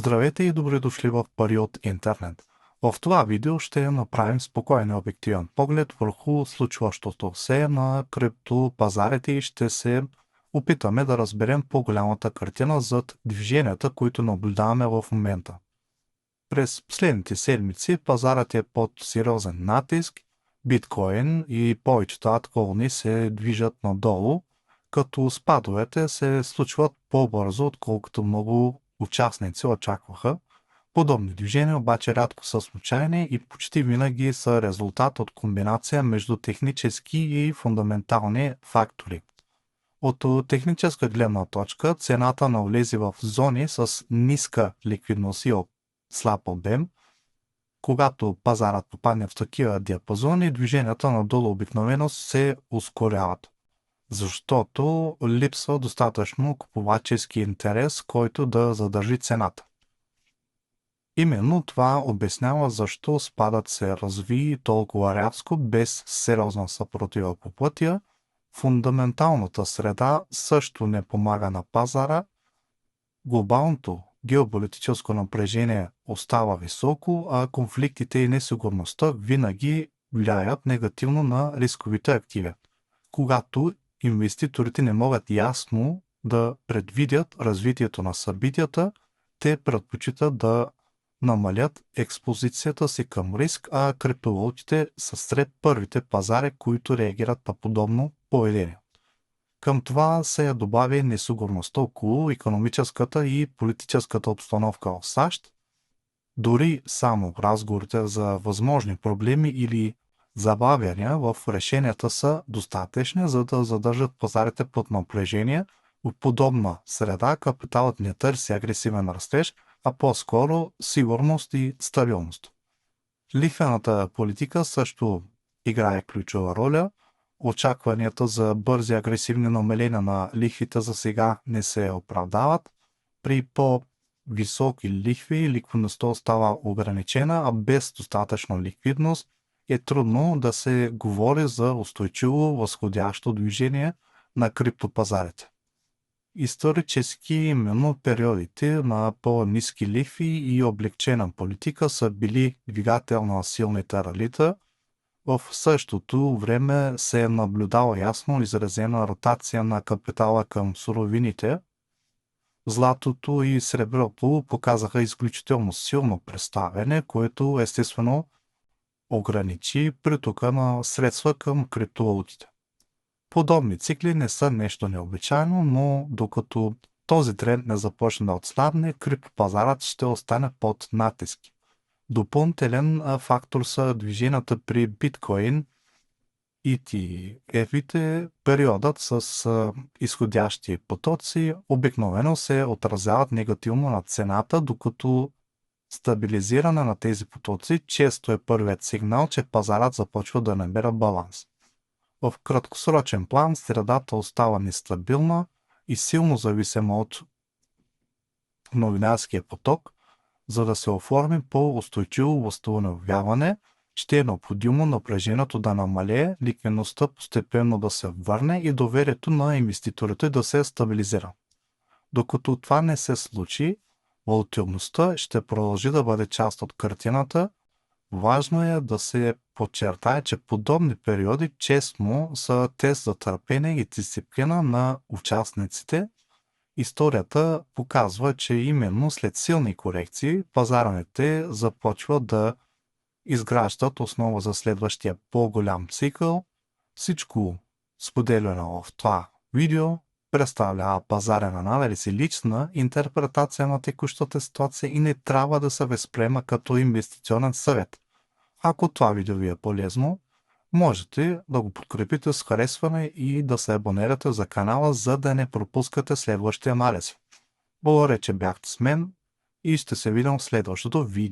Здравейте и добре дошли в Пари от интернет. В това видео ще направим спокоен и обективен поглед върху случващото се на криптопазарите и ще се опитаме да разберем по-голямата картина зад движенията, които наблюдаваме в момента. През последните седмици пазарът е под сериозен натиск, биткоин и повечето альткоини се движат надолу, като спадовете се случват по-бързо, отколкото много участници очакваха. Подобни движения обаче рядко са случайни и почти винаги са резултат от комбинация между технически и фундаментални фактори. От техническа гледна точка, цената навлезе в зони с ниска ликвидност и слаб обем. Когато пазарът попадне в такива диапазони, движенията надолу обикновено се ускоряват, защото липсва достатъчно купувачески интерес, който да задържи цената. Именно това обяснява защо спадът се разви толкова рязко без сериозна съпротива по пътя. Фундаменталната среда също не помага на пазара. Глобалното геополитическо напрежение остава високо, а конфликтите и несигурността винаги влияят негативно на рисковите активи. Когато инвеститорите не могат ясно да предвидят развитието на събитията, те предпочитат да намалят експозицията си към риск, а криптовалутите са сред първите пазари, които реагират на подобно поведение. Към това се добави несигурността около икономическата и политическата обстановка в САЩ. Дори само разговорите за възможни проблеми или забавяния в решенията са достатъчни, за да задържат пазарите под напрежение. От подобна среда капиталът не търси агресивен растеж, а по-скоро сигурност и стабилност. Лихвената политика също играе ключова роля. Очакванията за бързи агресивни намаления на лихвите за сега не се оправдават. При по-високи лихви ликвидността остава ограничена, а без достатъчно ликвидност е трудно да се говори за устойчиво възходящо движение на криптопазарите. Исторически именно периодите на по-ниски лихви и облегчена политика са били двигател на силните ралита. В същото време се е наблюдала ясно изразена ротация на капитала към суровините. Златото и среброто показаха изключително силно представяне, което естествено ограничи притока на средства към криптовалутите. Подобни цикли не са нещо необичайно, но докато този тренд не започне да отслабне, криптопазарът ще остане под натиск. Допълнителен фактор са движенията при биткоин и ETF-ите. Периодът с изходящи потоци обикновено се отразяват негативно на цената, докато стабилизиране на тези потоци често е първият сигнал, че пазарът започва да намира баланс. В краткосрочен план средата остава нестабилна и силно зависима от новинарския поток. За да се оформи по-устойчиво възстановяване, ще е необходимо напрежението да намалее, ликвидността постепенно да се върне и доверието на инвеститорите да се стабилизира. Докато това не се случи, волатилността ще продължи да бъде част от картината. Важно е да се подчертае, че подобни периоди често са тест за търпение и дисциплина на участниците. Историята показва, че именно след силни корекции пазарите започват да изграждат основа за следващия по-голям цикъл. Всичко споделено в това видео представлява пазарен анализ и лична интерпретация на текущата ситуация и не трябва да се възприема като инвестиционен съвет. Ако това видео ви е полезно, можете да го подкрепите с харесване и да се абонирате за канала, за да не пропускате следващия анализ. Благодаря, че бяхте с мен и ще се видим в следващото видео.